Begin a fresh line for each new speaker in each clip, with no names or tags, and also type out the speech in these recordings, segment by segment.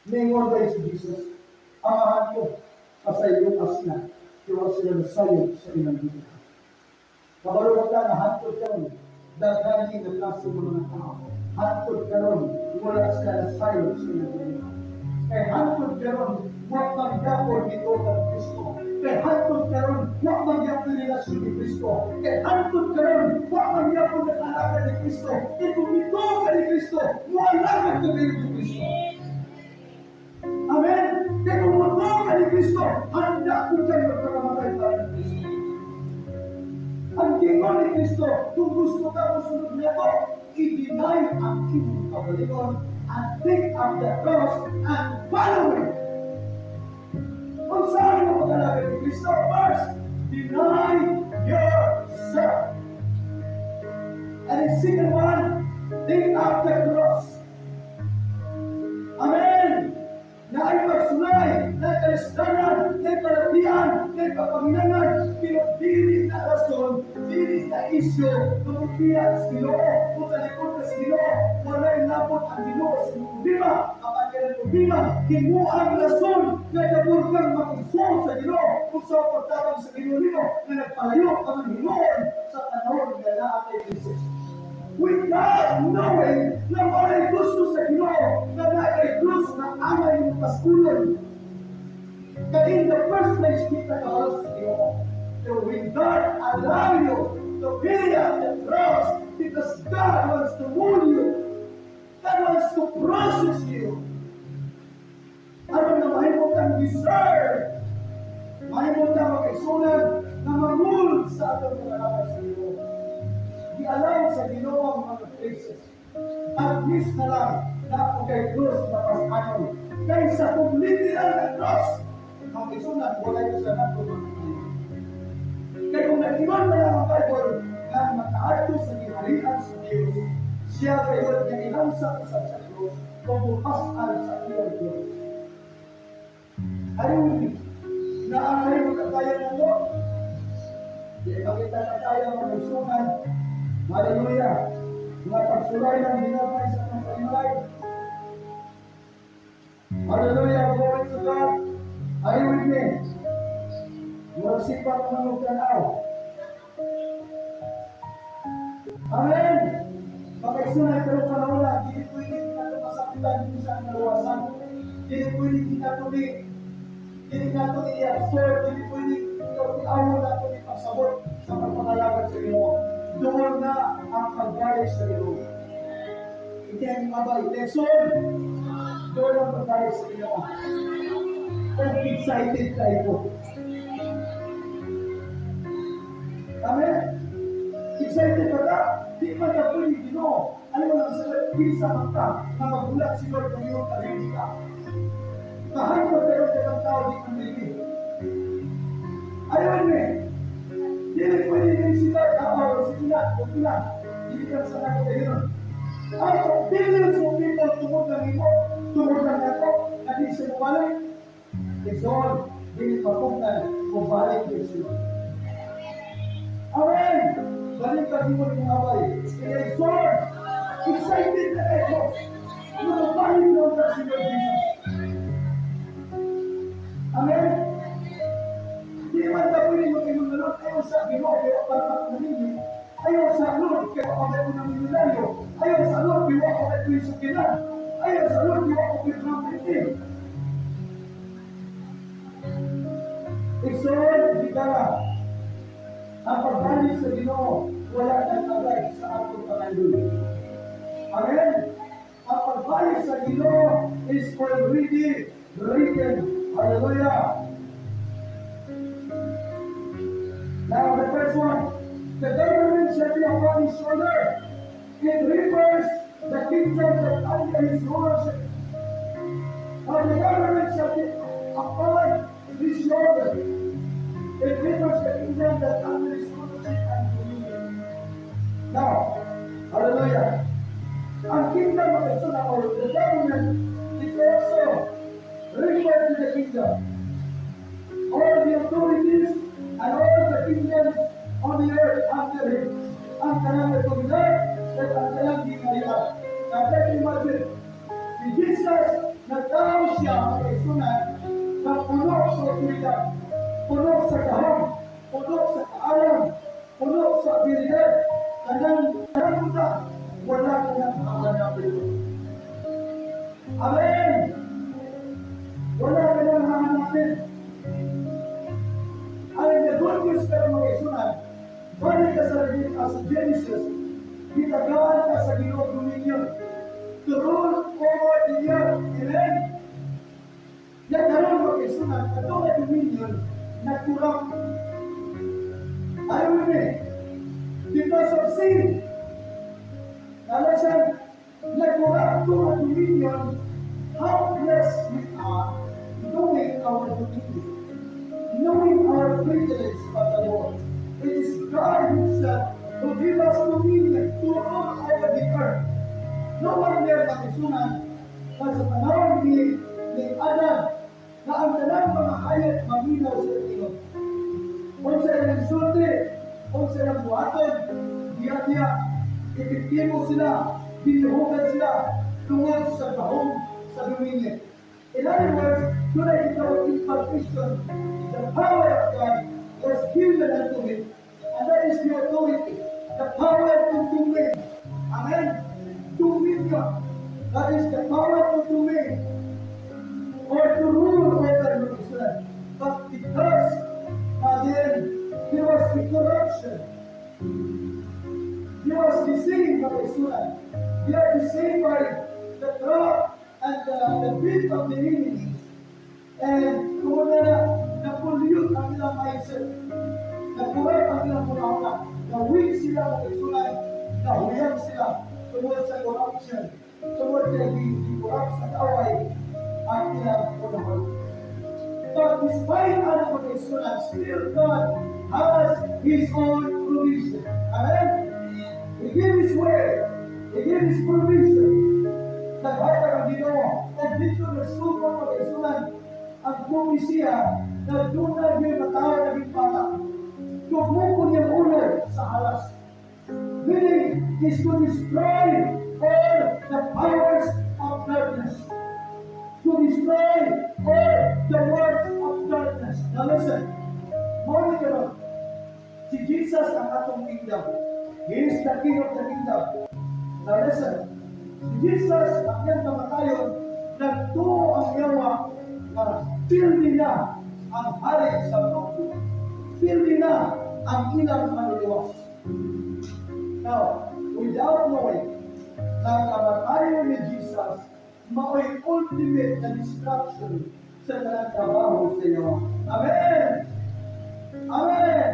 Ningon kay si Jesus, "Amahan ko, pasayloa sila, kay wa sila nasayod sa ilang ginabuhat." Kabalo ka na hantod karon, daghan nga klase ng mga tao. Hantod karon, wala sila nasayod sa ilang ginabuhat. Kay hantod karon, wa man gyapon dito kang Kristo. Kay hantod karon, wa man gyapon relasyon ni Kristo. Kay hantod karon, wa man gyapon nag-alagad ni Kristo. Kay kung ito ka ni Kristo, moalagad ka ni Kristo. Amen? Kay kung mutuo ka ni Kristo, handa ko kayo magpakamatay para ni Kristo. Ang gingon ni Kristo, kung gusto ka musunod nako, i-deny ang imong kaugalingon and take up the cross and follow me. Kung saan mo pag-alagad ni Kristo, first, deny yourself. And the second one, take up the cross. Amen! Naay pagsulay, naay kalisdanan, naay kalatian, naay kapanginangan, pero dili na rason, dili na isyo, tumukiya sa Ginoo, kung talikod ka sa Ginoo, walay labot ang Ginoo sa imong problema, apan kay ang problema, himuang rason nga dabor kang makigsuol sa Ginoo, kung sa pagtabang sa Ginoo nimo, nga nagpalayo ka man hinuon sa panahon nga naa kay Jesus. Without knowing na walay gusto sa Ginoo na naa kay krus na angay mo paskulon. Kaya in the first place, kita ka sa Ginoo. So when God allow you to carry up the cross because God wants to mold you. God wants to process you. Aron na mahimo kang deserve. Mahimo kang makaigsuonan na ma-mold sa atong pag-alagad sa Ginoo. Gi-allow sa Ginoo ang mga cases. At least na lang na ako kay krus na pas-anon. Kaysa kung literal na cross, mga kaigsuonan, wala ko sa nato mga kaliwa. Kaya kung nag-ingon na lang ang Bible nga makaadto sa giharian sa Diyos, siya kayo nga ilansa usab sa krus, kung mupas-an sa iyang krus. Are you with me? Naa kay makakaya na to? Di makita na kaya mga kaigsuonan. Hallelujah. Mga pagsulay ng ginamay sa atong pagsulay. Hallelujah. Glory to God. Are you with me? Murag sipat man og tanaw. Amen. Makaigsuonan, pero panahon na, dili pwede nato masakitan kung saan naluwasan. Dili pwede nato di dili nato i-absorb, dili pwede iawon nato ni pagsabot sa pagpangalagad sa Ginoo. Doon na ang pagbalik sa Ginoo. Hindi ang mabay. Lesson. Doon ang pagbalik sa Ginoo. Kung excited kayo. Amen? Excited ka ka? Di man ka pwede Ginoo. Ano mo lang sa kinsa man ka na magulat si Lord kung iyong ka-ready ka. Kahit pero sa tao di man ready. Ayaw ni. Dili pwede din sila ka sige na, okay na. Dili ka sa nako kayo nun. Out of billions of people tungod lang imo, tungod lang ako, na di siya mabalik. It's all, dili mapugnan kung balik kay siya. Amen! Balik ka mo ng abay. Kaya Lord, excited na kayo. Mabalik na ka si Lord Jesus. Amen? Di man ka pwede mag-ingon na, "Lord, ayaw sa Ginoo, kaya para ako namili. Ayaw sa Lord, kaya ako kayo ng milyonaryo. Ayaw sa Lord, kaya ako kayo sa kinan. Ayaw sa Lord, kaya ako kayo ng printing." Igsoon, higala. Ang pagbalik sa Ginoo, wala nang agay sa atong pangandoy. Amen? Ang pagbalik sa Ginoo is already written. Hallelujah! Now, the first one, the government shall be upon his shoulder. It refers the kingdom that under his rulership. Now, the government shall be upon his shoulder. It refers the kingdom that under his rulership and dominion. Now, hallelujah. Ang kingdom of the or the government is also referred to the kingdom. All the authorities and all the kingdoms on the earth under him. Ang kanang otoridad at ang kanang gingharian. Now, let's imagine, si Jesus, nagtao. siya, mga kaigsuonan, na puno sa otoridad, puno sa gahom, puno sa kaalam, puno sa abilidad, kanang kanang wala ka nang hahanapin. Amen! Wala ka nang hahanapin. Ang the good news pero, mga kaigsuonan, balik ka sa Genesis, gitagaan ka sa Ginoo dominion to rule over the earth. Amen? Yan karon, mga kaigsuonan, ato nga dominion na-corrupt. Are you with me? Because of sin. Kala siya, na-corrupt to nga dominion, how blessed we are knowing our dominion, knowing our privilege of the Lord. It is God Himself who give us dominion to rule over the earth. No wonder, mga kaigsuonan, na sa panahon ni Adam, na ang tanang mga hayop maminaw sa Ginoo. Unsa ilang sulti, unsa ilang buhaton, diya-diya, epektibo sila, ginihugan sila, tungod sa gahom sa dominion. In other words, today in our impartation, the power of God was given unto him. And that is the authority, the power to domain. Amen? Dominion. That is the power to domain or to rule over Israel. But because again there was the corruption, he was deceived by Israel. They are deceived by the trap and the bit of the enemies. And kung na na-pollute ang ilang mindset, na-corrupt ang ilang huna-huna, na-weak sila, mga kaigsuonan, nahuyang sila tungod sa corruption, tungod kay gi-corrupt sa kaaway ang ilang huna-huna. But despite ang mga kaigsuonan, still God has His own provision. Amen? He gave His way. He gave His provision. Naghatag ang Ginoo. At dito nagsugo, mga kaigsuonan, ang propesiya na duna gyud matawo naging bata. Tumukon niyang ulo sa halas. Meaning is to destroy all the powers of darkness. To destroy all the works of darkness. Now listen. Mao ni karon. Si Jesus ang atong kingdom. He is the King of the kingdom. Now listen. Si Jesus ang iyang kamatayon, nagtuo ang yawa na pildi na ang hari sa mundo. Pildi na ang ilang manluluwas. Now, without knowing na ang kamatayon ni Jesus mao'y ultimate na destruction sa tanang trabaho sa iyo. Amen! Amen!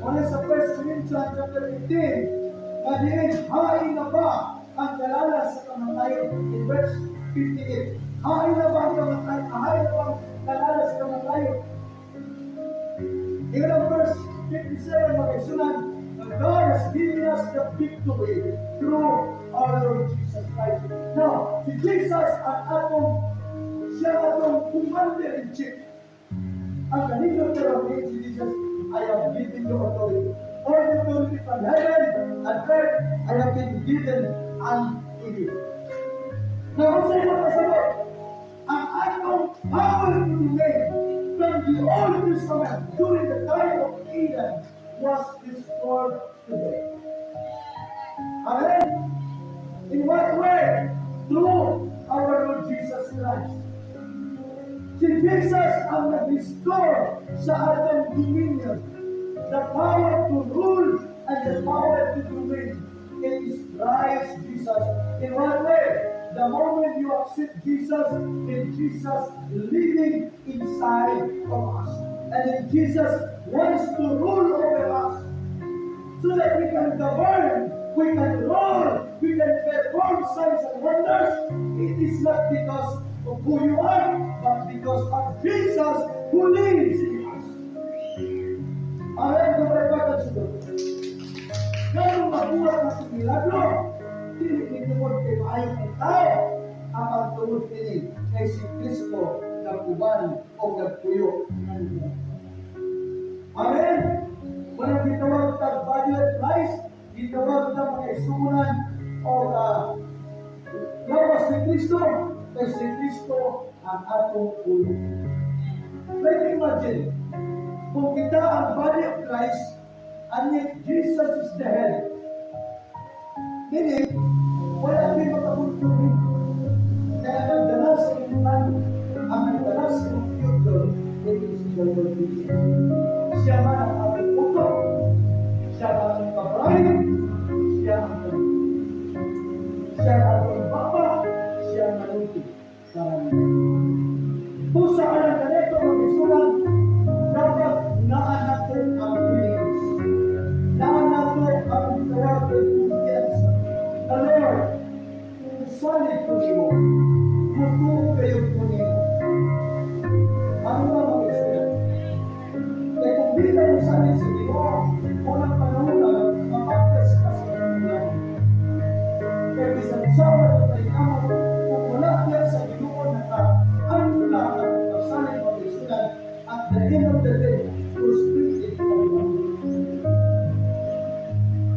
Muna sa 1 Corinthians chapter 15, na diin, hain na ba ang kalalas sa kamatayon? In verse 58, hain na ba ang kamatayon? Hain na ba ang kalalas sa kamatayon? Ingon ang verse 57, mga kaigsuonan, na God has given us the victory through our Lord Jesus Christ. Now, si Jesus ang atong, siya atong commander-in-chief. Ang kanindot pero si Jesus, "I have given you authority. All the authority from heaven and earth, I have been given unto you." Now, unsay makasabot? Ang atong power to domain from the Old Testament during the time of Eden was restored today. Amen? In what way? Through our Lord Jesus Christ. Si Jesus ang nag-restore sa atong dominion, the power to rule and the power to domain. It is Christ Jesus. In what way? The moment you accept Jesus, in Jesus living inside of us. And in Jesus wants to rule over us so that we can govern, we can rule, we can perform signs and wonders. It is not because of who you are, but because of Jesus who lives in us. Amen. Kumapagpagad sa Ganun mabuhat na sa milagro, dili ni tungod kay maayo ang tao, apan tungod kini kay si Kristo nag-uban o nagpuyo kanimo. Amen. Walang gitawag tag body of Christ, gitawag tag mga isunan o lawas ni Kristo. Kay si Kristo ang atong ulo. Like imagine, kung kita ang body of Christ, and yet Jesus is the head. Meaning, wala may makakontrol. Kaya nagdala sa imong plano, ang nagdala sa imong future, it is the Lord Jesus. Siya man ang atong utok, siya ang atong kabahin, siya ang atong siya ang atong baba, siya ang maluti. Kung sa kanang ganito mga igsuon, dapat naa nato ang willingness. Naa nato ang tawag ng kumpiyansa. The Lord, musalig ko nimo, mutuo kaayo ko nimo. Ano nga mga igsuon? Kaya kung di ka musalig sa Ginoo, unang panahon na mapagkas ka sa katunan. Kaya bisan sa kay kamot, kung wala diyan sa Ginoo naka-angkla at pagsalig, mga igsuon, at the end of the day, frustrated ka naman.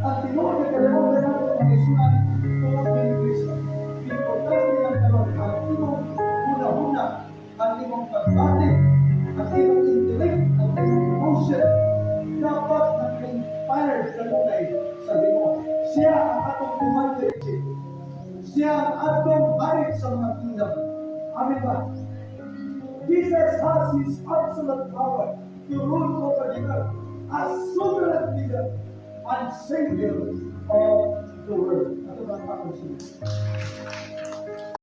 Ang tinuod na kalabaw nato, mga igsuon, tungod ni Kristo. Importante lang karon ang imong huna-huna, ang imong pagbati, ang imong intellect, ang imong emotion. Dapat naka-inspired kanunay sa Ginoo. Siya ang atong commander in chief. Siya ang atong hari sa mga kingdom. Amen ba? Jesus has His absolute power to rule over the earth as sovereign leader and savior of the world. Ato bang ako siya?